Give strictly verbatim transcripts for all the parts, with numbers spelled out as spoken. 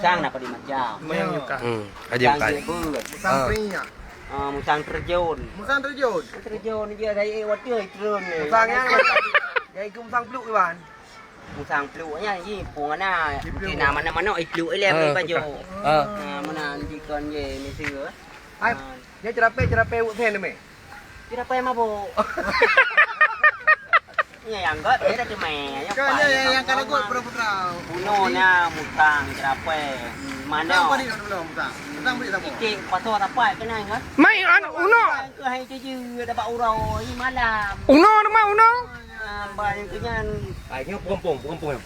Musang na padum macam. Musang nyukah. Hmm, aja musang bukan. Jebot. Musang Ah. pria. Ah, musang terjun. Musang terjun. Terjun je saya eh, waduh, turun ni. Musang yang, yang ikut musang peluk, Iwan. Musang peluk nya ji pun ana. Di peluk. Mungkin mana-mana eh, peluk eh, leh Ah, baju. Ah. Ah, mana nanti kon je, mesti ke. Hai, Ah. dia cerapai, cerapai wuk sen ni. Cerapai mabuk. Nya yang got, dia dah cemai. Kan dia yang, yang kalau got pura-pura. Bunoe na musang cerapai. Mana? Musang paling dulu musang. Musang beri siapa? Titik pasal tapak kena ingat. Mai an uno. Ke hai tuju dapat urau ni malam. Uno nama uno? Ah, bah yang kenyan. Ah, nyoe peugampông, peugampông nyoe.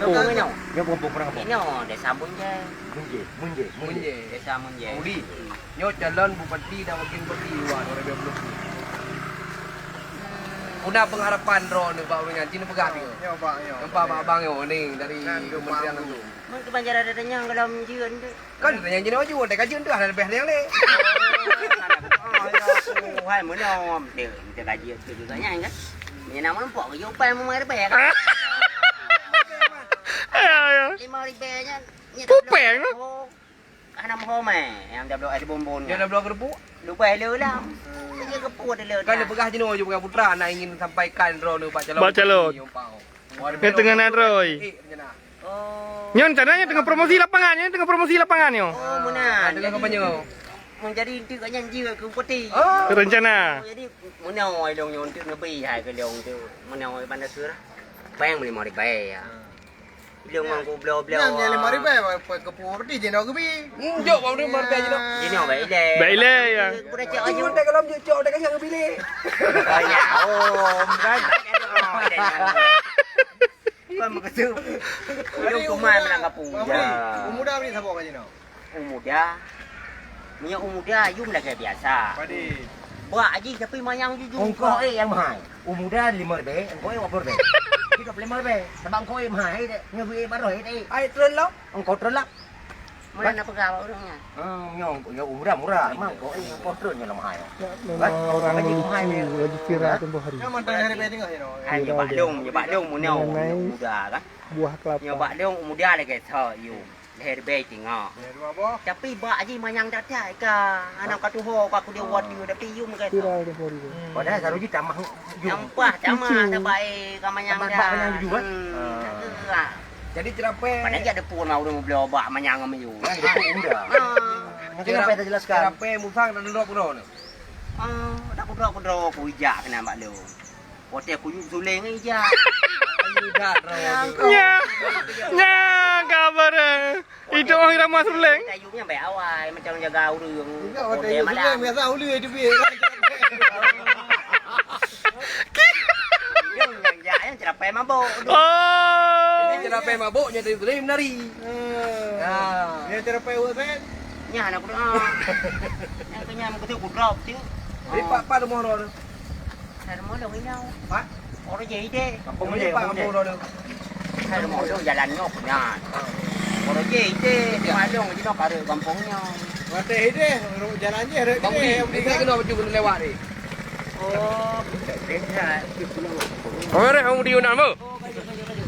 Oh. Peugampông nyoe. Nyoe peugampông, peugampông. Nyoe desa Munjai. Munjai, Munjai, Munjai. Munjai. Desa Munjai. Uli. Nyoe calon bupati dan wakil bupati luar dua ribu dua puluh. Peue na pengharapan droeneuh bak ureueng nyan? Cit neupeugah nyoe. Nyoe bak nyoe. Nampak bak abang nyoe ni dari kementerian tu. Mun keubanjaran ada nyang dalam jeuet tu. Kan ada nyang jinoe jeuet, ada kajeut tu, ada leubeh nyang lé. Oh, ya, hai, meunoe, dia, dia kajeut tu juga nyan kan. Dia nak menumpuk ke, jumpa yang memang leubeh kan. Ya, ya. Lima ribu nyan. Kupeng. Oh. Hana meuhomé nyang dah bloe air bumbon. Dia dah bloe keureubu? Lubai le lah. Dia keupot le. Kan dia peugah jinoe je peugah putra nak ingin sampaikan droeneuh bak calon. Bak calon. Dia tengah na droe. Eh, rencana. Oh. Nyoe rencana nyoe tengah promosi lapangan, nyoe tengah promosi lapangan nyoe. Oh, meunan. Tengah kampanye. Menjadi inti kat nyan jiwa ke bupati. Oh. Rencana. Oh, jadi meunoe ilong nyoe untuk neubri hai ke ilong tu. Meunoe bandar surah. Bayang lima ribu ya. Ilong ngon kubloe-bloe. Nyang lima ribu, apa, apa, keupeu berarti jinoe geubi. Hmm, jok, bang, lima ribu jinoe. Jinoe baik ilèe. Baik ilèe, ya. Udah cok aju. Udah kalau jok, cok, udah kenyang geubi lé. Oh, ya, om, kan? Kan begitu. Jadi, ilong kumai umur, melang kapung. Bang, ya. Umur dah beri siapa kat jinoe? U muda. Meunyoe u muda, yum lagèe biasa. Padé. Bak jih tapi manyang jujur. Ongkot eh nyang mahai. U muda lima ribèe, ongkot eh dua ploh ribèe. Kita lima ribèe. Sabab ongkot eh mahai deh. Nyoe duit baroh eh. Ai tron lom. Ongkot tron lom. Meunan na peugah bak ureueng nyan. Hmm, nyoe, nyoe u muda murah, mang ongkot eh ongkot tron nyoe mahai. Ya, memang orang lucu, lagi viral tempoh hari. Nyoe mantan hari baik tengah je. Hai, nyoe bak dong, nyoe bak dong meunoe, mengenai u muda kan. Buah kelapa. Nyoe bak dong u muda lagèe tho, yum. Lhèe ribèe teungoh. Ya, dua boh. Tapi bak jih manyang that-that ka. Aneuk ka tuho ka kude wat yum, tapi yum ka. Viral tempoh hari tu. Padahal selalu jih tamah yum. Tamah, tamah, tamah, eh, ka manyang dah. Tamah bak manyang jujur, kan? Hmm, ah. Jadi cerapai. Padahal jak depan lah ureueng bloe bak manyang sama yum. Kan depan udah. Ah. Nanti sampai terjelaskan. Cerapai musang dan lok udah ni. Ah, dak kudroe-kudroe ku ijak keunan bak lôn. Watèe kuyueb suleng ngon ija. Ayu dak droe. Nya, nya kabar eh. Itu orang irama suleng. Kayuebnya baik awai macam jaga ureueng. Enggak, watèe kuyueb suleng biasa ulu itu bi. Yang jak yang cerapai mabok. Oh. Jadi cerapai mabok nya dari suleng menari. Ha. Yang cerapai wak kan? Nya anak kuda. Yang kenyang betul kudrop tu. Jadi pak pak rumah orang tu. Hai rumoh lôn inyau. Pat? Orang je ide. Kampung dia, kampung dia. Hai rumoh lôn jalan nyoe punyan. Orang je ide, di Malong je nak kare kampung nyoe. Mata ide, jalan je, orang ide. Bang Budi, kita kena baju kena lewat ni. Oh, beda. Orang Bang Budi nak apa? Oh, baju, baju, baju.